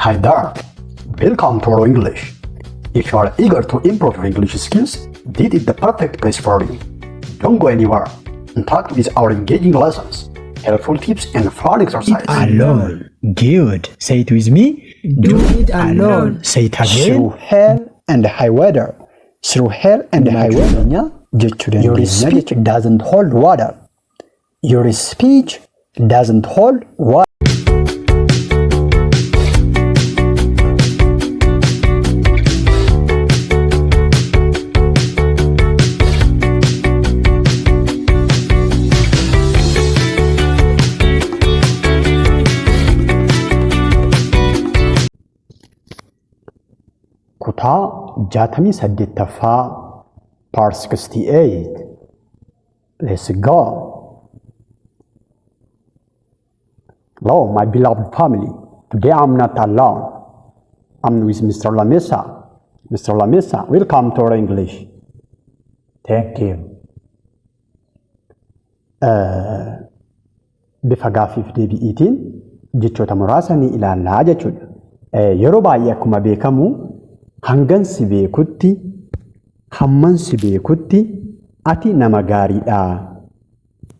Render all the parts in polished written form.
Hi there! Welcome to Oro English. If you are eager to improve your English skills, this is the perfect place for you. Don't go anywhere. Interact with our engaging lessons, helpful tips, and fun exercises. Alone. Good. Say it with me. Do it alone. Say it again. Through hell and high water. Through hell and high water. Jechuu Your dandeenya speech jechuudha. Doesn't hold water. Your speech doesn't hold water. Kutaa 68ffaa Part 68. Let's go. Hello, my beloved family. Today I'm not alone. I'm with Mr. Lamesa. Mr. Lamesa, welcome to our English. Thank you. Bifa gaaffiif deebi'iitiin jechoota muraasa ni ilaallaa jechuudha. Yeroo baay'ee akkuma beekamu hangan si beekutti, hamman si beekutti ati nama gaariidha.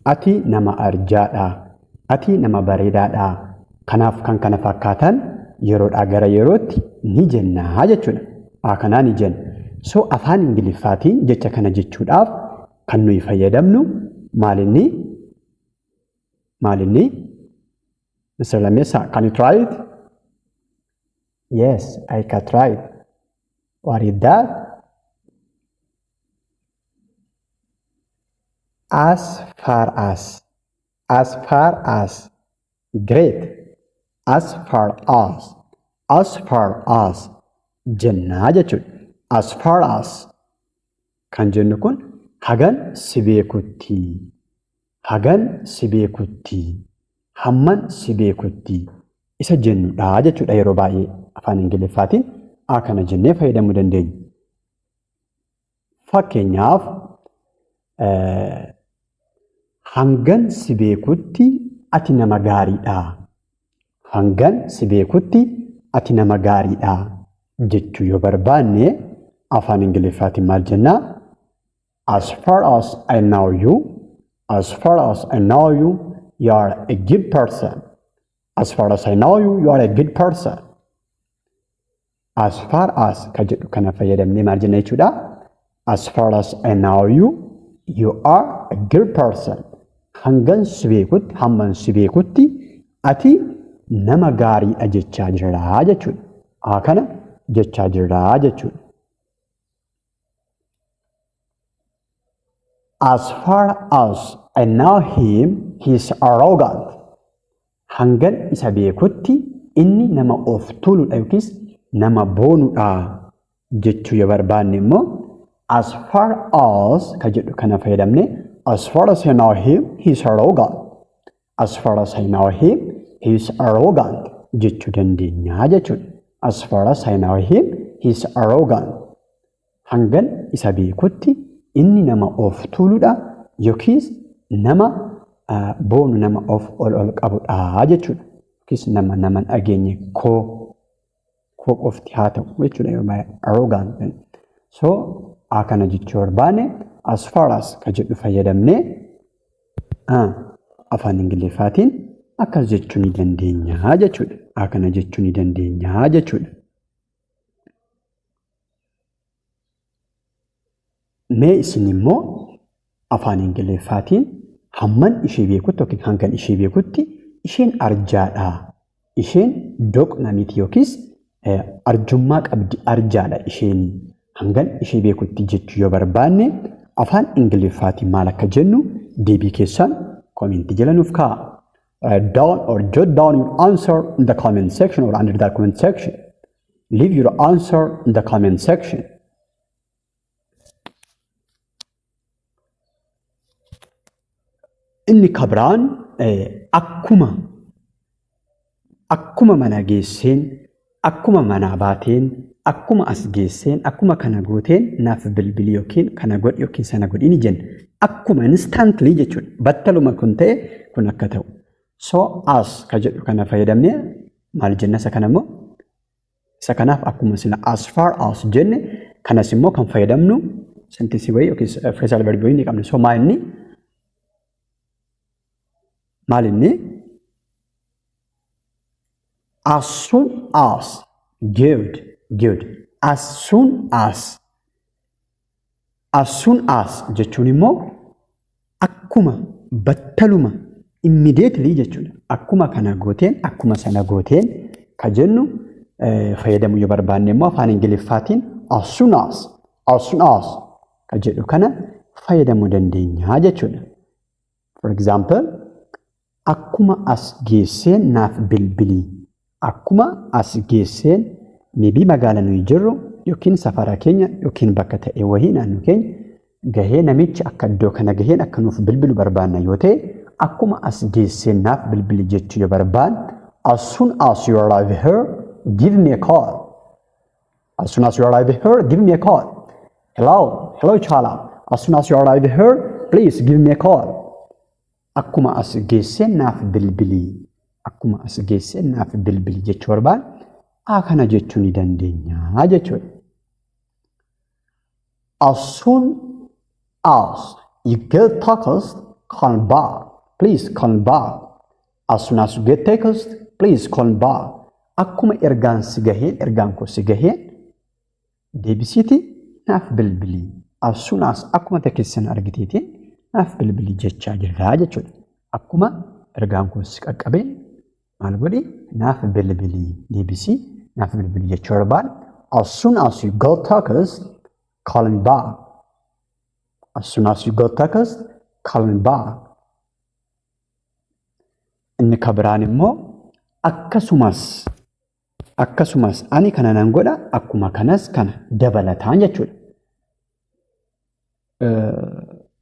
Ati nama arjaadha. Ati nama bareedaadha. Kanaaf kan kana fakkaatan yeroodhaa gara yerootti ni jennaa jechuudha. Kanaa ni jenna. So afaan Ingiliffaatiin jecha kana jechuudhaaf kan nuyi fayyadamnu maalinni? Maalinni? Mr. Lamesa, can you try it? Yes, I can try it. What is that? As far as. As far as. Great. As far as. As far as jennaa jechuudha. As far as kan jennu kun hagan si beekutti. Hagan si beekutti. Hamman si beekutti. Isa jennudha jechuudha yeroo baay'ee afaan Ingiliffaatiin a kana jennee fayyadamuu dandeenya. Fakkeenyaaf hangan si beekutti ati nama gaariidha. Hangan si beekutti ati nama gaariidha jechuu yoo barbaanne afaan Ingiliffaatiin maal jennaa? As far as I know you, as far as I know you, you are a good person. As far as I know you, you are a good person. As far as ka jedhu kana fayyadamnee maal jenna jechuudha? As far as I know you, you are a good person. Hangan si beekutti, hamman si beekutti ati nama gaariidha jechaa jirraa jechuudha. Haa kana jechaa jirraa jechuudha. As far as I know him, he is arrogant. Hangan isa beekutti inni nama of tuuludha yookiis nama boonudha jechuu yoo barbaanne immoo as far as ka jedhu kana fayyadamne as far as I know him, he is arrogant. As far as I know him, he is arrogant jechuu dandeenya jechuudha. As far as I know him, he is arrogant. Hangan isa beekutti inni nama of tuuludha yookiis nama boonu nama of ol ol qabudha jechuudha. Yookiis nama nama hin dhageenye koo koo qofti haa ta'u jechuudha yeroo baay'ee arrogant. So kana jechuu barbaanne as far as ka jedhu fayyadamnee afaan Ingiliffaatiin akkas jechuu ni dandeenya jechuudha. Kana jechuu ni dandeenya jechuudha. Mee isin immoo afaan Ingiliffaatiin hamman ishee beekutti yookiin hangan ishee beekutti isheen arjaadha. Isheen doqna miti yookiis arjummaa qabdi arjaadha isheen hangan ishee beekutti jechuu yoo barbaanne afaan Ingiliffaatiin maal akka jennu deebii keessan koomentii jala nuuf kaa'a. Write down or jot down your answer in the comment section or under that comment section. Leave your answer in the comment section. Inni kabiraan akkuma akkuma mana geesseen, akkuma manaa baateen, akkuma as geesseen, akkuma kana gooteen naaf bilbili yookiin kana godhi yookiin sana godhi ni jenna. Akkuma instantly jechuudha. Battaluma kun ta'e kun akka ta'u. So as ka jedhu kana fayyadamnee maal jenna isa kana immoo Isa kanaaf akkuma sila as far as jenne kanas immoo kan fayyadamnu sentence wayii yookiin phrasal verb wayii ni qabna. So maal inni? Maal inni? As soon as. Good, good. As soon as. As soon as jechuun immoo akkuma, battaluma, immediately jechuudha. Akkuma kana gooteen, akkuma sana gooteen ka jennu fayyadamuu yoo barbaanne immoo afaan Ingiliffaatiin as soon as, as soon as ka jedhu kana fayyadamuu dandeenya jechuudha. For example, akkuma as geesseen naaf bilbilii. Akkuma as geesseen, maybe magaala nuyi jirru yookiin safara keenya yookiin bakka ta'e wayii naannoo keenya gahee, namichi akka iddoo kana gaheen akka nuuf bilbilu barbaanna yoo ta'e, akkuma as geesseen naaf bilbili jechuu yoo barbaanne, as soon as you arrive here, give me a call. As soon as you arrive here, give me a call. Hello, hello Chala. As soon as you arrive here, please give me a call. Akkuma as geesseen naaf bilbilii. Akkuma as geesseen naaf bilbili jechuu barbaanne kana jechuu ni dandeenya jechuudha. As soon as you get text, call back. Please call back. As soon as you get text, please call back. Akkuma ergaan si gaheen, ergaan koo si gaheen, deebisiiti naaf bilbilii. As soon as, akkuma textiin argiteetiin naaf bilbilii jechaa jirraa jechuudha. Akkuma ergaan koo si qaqqabeen maal godhi, naaf bilbilii, deebisii naaf bilbilii jechuu barbaada. As soon as you got text, call me back. As soon as you got text, call me back. Inni kan biraan immoo akkasumas, akkasumas ani kana nan godha, akkuma kanas kana dabalataan jechuudha.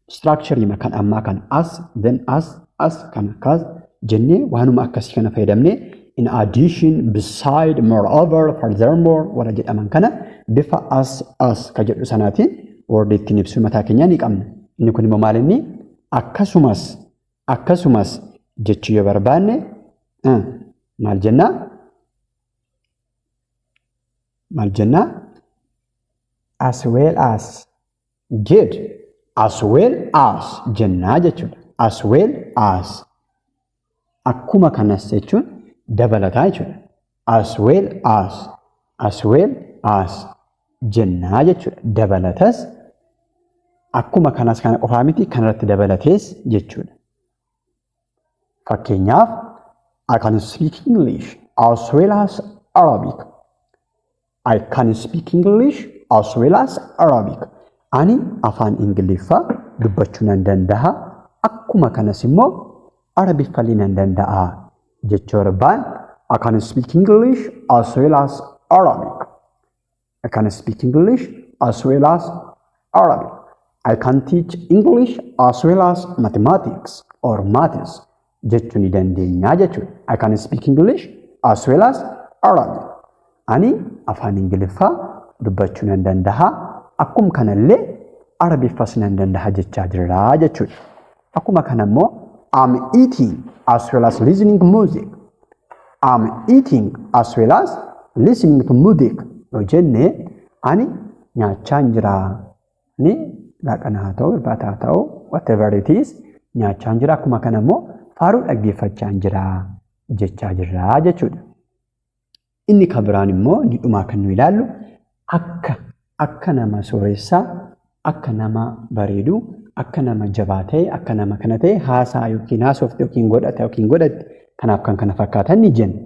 Structure kan ammaa kana as, then, as, as kana kaas jennee waanuma akkasii kana fayyadamnee, in addition, beside, moreover, furthermore warra jedhaman kana bifa as, as ka jedhu sanaatiin word ittiin ibsuu mataa keenyaa ni qabna. Inni kun immoo maal inni? Akkasumas, akkasumas jechuu yoo barbaanne maal jennaa? Maal jennaa? As well as. Good. As well as jennaa jechuudha. As well as. Akkuma kanas jechuun dabalataa jechuudha. As well as. As well as jennaa jechuudha. Dabalatas, akkuma kanas, kana qofaa miti, kanarratti dabalatees jechuudha. Fakkeenyaaf, I can speak English as well as Arabic. I can speak English as well as Arabic. Ani afaan Ingiliffaa dubbachuu nan danda'a. Akkuma kanas immoo Arabiffallee nan danda'a jechuu barbaan, I can speak English as well as Arabic. I can speak English as well as Arabic. I can teach English as well as mathematics or maths jechuu ni dandeenya jechuudha. I can speak English as well as Arabic. Ani afaan Ingiliffaa dubbachuu nan danda'a. Akkuma kanallee Arabiffas nan danda'a jechaa jirra jechuudha. Akkuma kana immoo I'm eating as well as listening music. I'm eating as well as listening to music yoo jenne, ani nyaachaan jira. Ani laaqana haa ta'u, irbaata haa ta'u, whatever it is, nyaachaan jira. Akkuma kana immoo faaruu dhaggeeffachaan jira jechaa jirra jechuudha. Inni kan biraan immoo inni dhumaa kan nu ilaallu akka nama sooressaa, akka nama bareedu, akka nama jabaa ta'e, akka nama kana ta'e haasaa yookiin haasofte yookiin godhate yookiin godhatte, kanaaf kan kana fakkaatan ni jenna.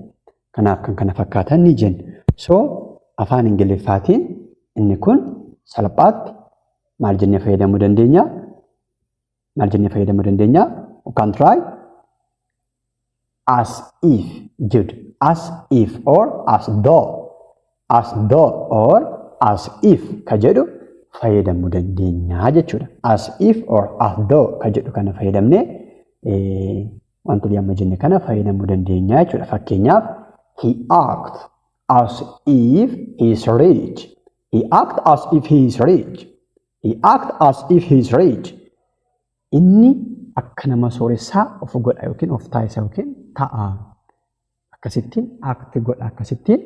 Kanaaf kan kana fakkaatan ni jenna. So afaan Ingiliffaatiin inni kun salphaatti maal jennee fayyadamuu dandeenya? Maal jennee fayyadamuu dandeenya? You can try as if. Good. As if or as though. As though or as if ka jedhu fayyadamuu dandeenya jechuudha. As if or as though ka jedhu kana fayyadamnee wantoota amma jenne kana fayyadamuu dandeenya jechuudha. Fakkeenyaaf, he act as if he is rich. He act as if he is rich. He act as if he is rich. Inni akka nama sooressaa of godha yookiin of taasisa yookiin ta'a. Akkasittiin act godha, akkasittiin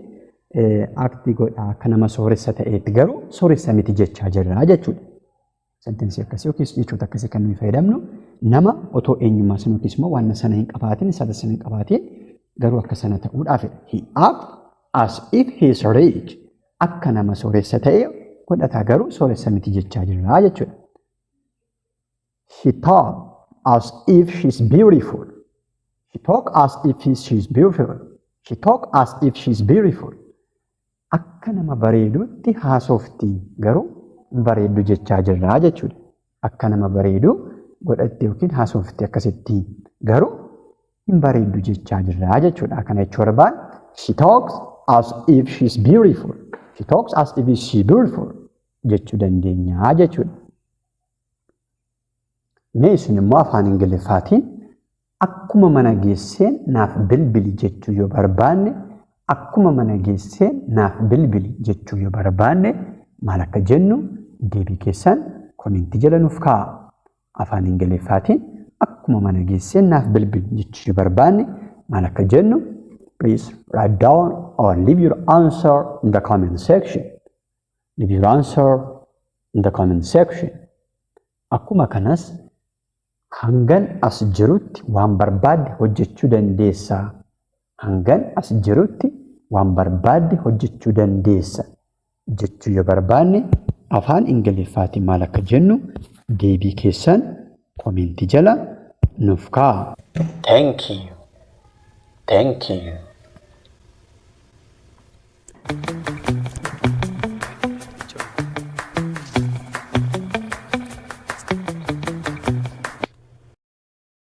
Act godha akka nama sooressa ta'eetti, garuu sooressa miti jechaa jirra jechuudha. Sentence akkasii yookiis jechoota akkasii kan nuyi fayyadamnu nama otoo eenyummaa sana yookiis immoo waan sana hin qabaatin, sada sana hin qabaatin, garuu akka sana ta'uudhaafidha. He act as if he is rich. Akka nama sooressa ta'e godhata, garuu sooressa miti jechaa jirra jechuudha. She talk as if she's beautiful. She talk as if she's beautiful. She talk as if she's beautiful. Akka nama bareeduutti haasofti, garuu bareeddu jechaa jirra jechuudha. Akka nama bareedu godhatte yookiin haasofti akkasitti, garuu hin bareeddu jechaa jirra jechuudha. Kana jechuu barbaan "She talks as if she's beautiful. She talks as if she's beautiful" jechuu dandeenya jechuudha. Mee isin immoo afaan Ingiliffaatiin "akkuma mana geesseen naaf bilbili" jechuu yoo barbaanne, "akkuma mana geesseen naaf bilbili" jechuu yoo barbaanne maal akka jennu deebii keessan comment jala nuuf kaa'a. Afaan Ingiliffaatiin "akkuma mana geesseen naaf bilbili" jechuu yoo barbaanne maal akka jennu please write down or leave your answer in the comment section. Leave your answer in the comment section. Akkuma kanas "hangan as jirutti waan barbaadde hojjechuu dandeessa. Hangan as jirutti waan barbaadde hojjechuu dandeessa" jechuu yoo barbaanne afaan Ingiliffaatiin maal akka jennu deebii keessan comment jala nuuf kaa'a. Thank you. Thank you.